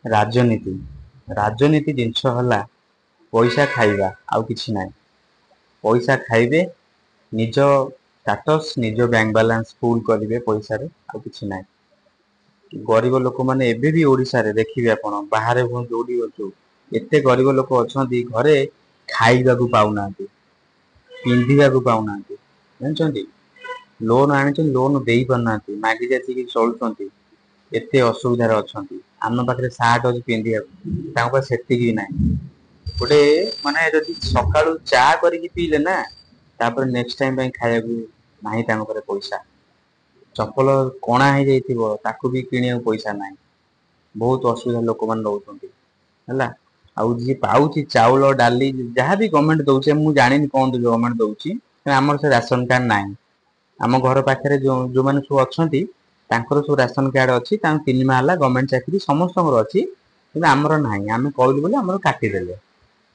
ରାଜନୀତି ରାଜନୀତି ଜିନିଷ ହେଲା ପଇସା ଖାଇବା, ଆଉ କିଛି ନାହିଁ। ପଇସା ଖାଇବେ, ନିଜ ଷ୍ଟାଟସ୍, ନିଜ ବ୍ୟାଙ୍କ ବାଲାନ୍ସ ଫୁଲ କରିବେ ପଇସାରେ, ଆଉ କିଛି ନାହିଁ। ଗରିବ ଲୋକମାନେ ଏବେ ବି ଓଡ଼ିଶାରେ ଦେଖିବେ ଆପଣ, ବାହାରେ ହୁଅନ୍ତୁ ଯୋଉଠି ଅଛୁ, ଏତେ ଗରିବ ଲୋକ ଅଛନ୍ତି ଘରେ ଖାଇବାକୁ ପାଉନାହାନ୍ତି, ପିନ୍ଧିବାକୁ ପାଉନାହାନ୍ତି, ଜାଣିଛନ୍ତି? ଲୋନ ଆଣିଛନ୍ତି, ଲୋନ ଦେଇ ପାରୁନାହାନ୍ତି, ମାଗି ଯାଚିକି ଚଳୁଛନ୍ତି, ଏତେ ଅସୁବିଧାରେ ଅଛନ୍ତି। ଆମ ପାଖରେ ସାର୍ଟ ଅଛି ପିନ୍ଧିବାକୁ, ତାଙ୍କ ପାଖରେ ସେତିକି ବି ନାହିଁ। ଗୋଟେ ମାନେ ଯଦି ସକାଳୁ ଚା କରିକି ପିଇଲେ ନା, ତାପରେ ନେକ୍ସଟ ଟାଇମ ପାଇଁ ଖାଇବାକୁ ନାହିଁ ତାଙ୍କ ପାଖରେ ପଇସା। ଚପଲ କଣା ହେଇଯାଇଥିବ, ତାକୁ ବି କିଣିବାକୁ ପଇସା ନାହିଁ। ବହୁତ ଅସୁବିଧା ଲୋକମାନେ ରହୁଛନ୍ତି, ହେଲା। ଆଉ ଯିଏ ପାଉଛି ଚାଉଳ ଡାଲି ଯାହାବି ଗଭର୍ଣ୍ଣମେଣ୍ଟ ଦଉଛି, ମୁଁ ଜାଣିନି କଣ ଗଭର୍ଣ୍ଣମେଣ୍ଟ ଦଉଛି, ଆମର ସେ ରାସନ କାର୍ଡ ନାହିଁ। ଆମ ଘର ପାଖରେ ଯୋଉମାନେ ସବୁ ଅଛନ୍ତି ତାଙ୍କର ସବୁ ରାସନ କାର୍ଡ ଅଛି, ତାଙ୍କ 3 ମାସ ହେଲା ଗଭର୍ଣ୍ଣମେଣ୍ଟ ଚାକିରି ସମସ୍ତଙ୍କର ଅଛି, କିନ୍ତୁ ଆମର ନାହିଁ। ଆମେ କହିଲୁ ବୋଲି ଆମର କାଟିଦେଲେ,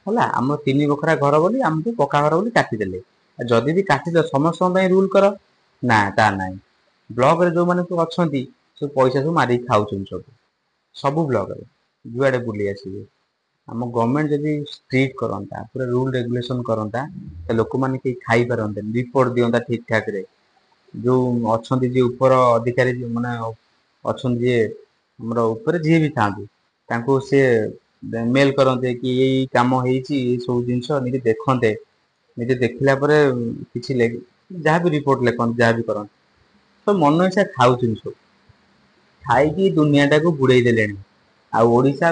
ହେଲା। ଆମର 3 ବଖରା ଘର ବୋଲି, ଆମକୁ ପକ୍କା ଘର ବୋଲି କାଟିଦେଲେ। ଯଦି ବି କାଟିଦେଲ, ସମସ୍ତଙ୍କ ପାଇଁ ରୁଲ କର ନା, ତା ନାହିଁ। ବ୍ଲକରେ ଯୋଉମାନେ ସବୁ ଅଛନ୍ତି ସବୁ ପଇସା ସବୁ ମାରିକି ଖାଉଛନ୍ତି ସବୁ, ସବୁ ବ୍ଲକରେ ଯୁଆଡେ ବୁଲି ଆସିବେ। ଆମ ଗଭର୍ଣ୍ଣମେଣ୍ଟ ଯଦି ଷ୍ଟ୍ରିକ୍ଟ କରନ୍ତା, ପୁରା ରୁଲ ରେଗୁଲେସନ କରନ୍ତା, ତ ଲୋକମାନେ କେହି ଖାଇପାରନ୍ତେନି। ରିପୋର୍ଟ ଦିଅନ୍ତା ଠିକ ଠାକରେ। ଯୋଉ ଅଛନ୍ତି ଯିଏ ଉପର ଅଧିକାରୀ ମାନେ ଅଛନ୍ତି, ଯିଏ ଆମର ଉପରେ ଯିଏ ବି ଥାଆନ୍ତୁ, ତାଙ୍କୁ ସିଏ ମେଲ କରନ୍ତେ କି ଏଇ କାମ ହେଇଛି, ଏଇ ସବୁ ଜିନିଷ ନିଜେ ଦେଖନ୍ତେ। ନିଜେ ଦେଖିଲା ପରେ କିଛି ଯାହା ବି ରିପୋର୍ଟ ଲେଖନ୍ତି, ଯାହା ବି କରନ୍ତି, ସବୁ ମନ ଇଚ୍ଛା ଖାଉଛନ୍ତି, ସବୁ ଖାଇକି ଦୁନିଆ ଟାକୁ ବୁଡେଇ ଦେଲେଣି। ଆଉ ଓଡିଶା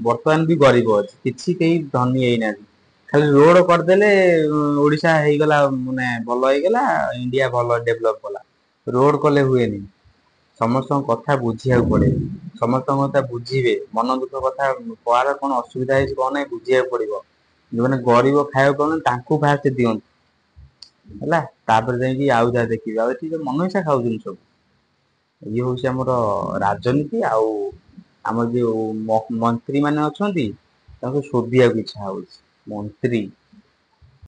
ବର୍ତ୍ତମାନ ବି ଗରିବ ଅଛି, କିଛି କେହି ଧନୀ ହେଇନାହାନ୍ତି। ଖାଲି ରୋଡ କରିଦେଲେ ଓଡିଶା ହେଇଗଲା, ମାନେ ଭଲ ହେଇଗଲା, ଇଣ୍ଡିଆ ଭଲ ଡେଭଲପ କଲା। ରୋଡ କଲେ ହୁଏନି, ସମସ୍ତଙ୍କ କଥା ବୁଝିବାକୁ ପଡେ। ସମସ୍ତଙ୍କ କଥା ବୁଝିବେ, ମନ ଦୁଃଖ କଥା, କାହାର କଣ ଅସୁବିଧା ହେଇଛି କଣ ନାହିଁ ବୁଝିବାକୁ ପଡିବ। ଯୋଉମାନେ ଗରିବ ଖାଇବାକୁ ପାଉନାହାନ୍ତି ତାଙ୍କୁ ଫାଷ୍ଟ ଦିଅନ୍ତୁ, ହେଲା, ତାପରେ ଯାଇକି ଆଉ ଯାହା ଦେଖିବେ। ଆଉ ଏଠି ମନ ଇଚ୍ଛା ଖାଉଛନ୍ତି ସବୁ। ଇଏ ହଉଛି ଆମର ରାଜନୀତି। ଆଉ ଆମର ଯୋଉ ମନ୍ତ୍ରୀ ମାନେ ଅଛନ୍ତି ତାଙ୍କୁ ଶୋଧିବାକୁ ଇଚ୍ଛା ହଉଛି। ମନ୍ତ୍ରୀ